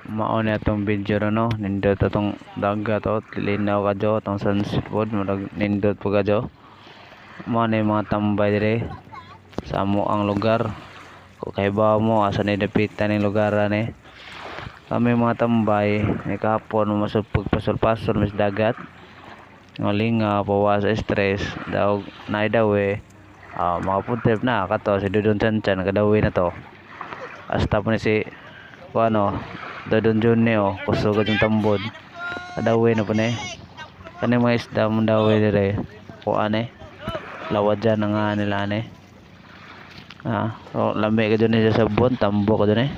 Mao ni atong video ron, no. Nindot atong dagat, oh. Linaw kadyo atong sunset pod, murag nindot po kadyo. Mao ni mga tambay dire sa amo ang lugar. Kung kahibaw mo asa ni dapitan ning lugar ani. Kami mga tambay ni kahapon pagpasol-pasol mis dagat. Ngalinga pawa sa stress daw naay dawe. Ah, mga food trip na kato si Dudon Chanchan kadawi na to. Hasta po ni si kuano Dodon Juni, oh, kusog yung tambod. Kadawi na po ni. Kani mga isda mong dawi dire. Kuan eh. Lawadyan na nga nila ani. Ah, oh, lami ka dyan sa sabon, tambo ka dyan eh.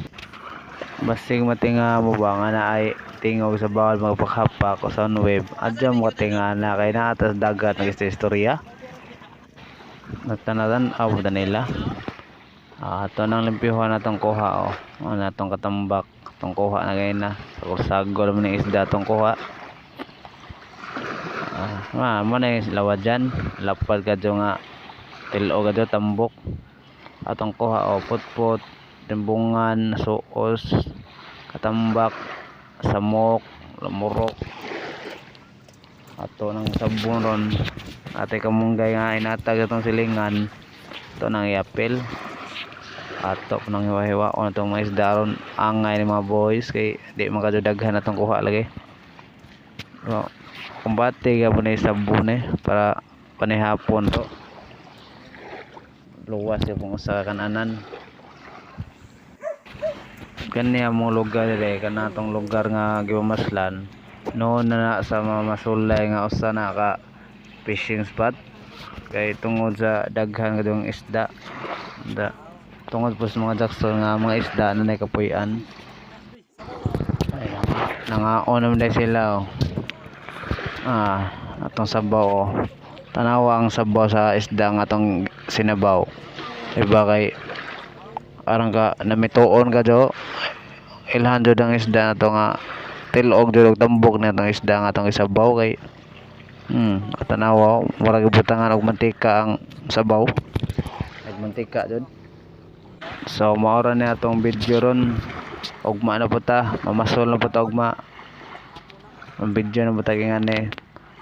Basig matinga mo ba nga na ay tingog sa bawal magpakhapak o soundwave. Adya mo katinga na kay naatas dagat nag-istorya. Nagtanatan aw nila. Ah, ato nang limpyuhan atong kuha, oh. Ano atong katambak, atong kuha na gay na. Sagol man ning isda atong kuha. Ah, ma mo na yung lawadyan. Lapad kadyo nga til-o kadyo tambok. Atong kuha, oh, putput, timbungan, suos, katambak, samok, lamurok. Ato nang sabon ron. Ate kamunggay nga inatag atong silingan. Ato nang iapil. Ato nang hiwa-hiwa o atong mga isda ron. Angay ni mga boys kay di man kadyo daghan atong kuha lagi. So, kumbate gyapon ni sabon eh para panihapon to. Luwas yung usa ka kananan. Kani among lugar dire, kana atong lugar nga gipamaslan noon na na sa mga masulay nga usa na ka fishing spot kay tungod sa daghan kadtong isda da, tungod po sa mga Jackson nga mga isda na nay kapuy-an. Ay, nangaon naman dahil sila, oh. Ah, atong sabaw, oh. Tanawa ang sabaw sa isda nga atong sinabaw, iba kay arang ka namituon ka jo, ilhan jud ang isda na to nga til-og jud og tambok na atong isda nga atong isabaw kay tanawa, oh, murag gibutangan og mantika ang sabaw, nagmantika jud. So mao ra ni atong video ron. Ugma na po ta, mamasol na po ta ugma. Ang video na po ta ngani.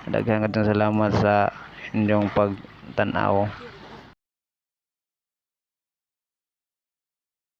Daghan kadtong salamat sa inyong pagtan-aw.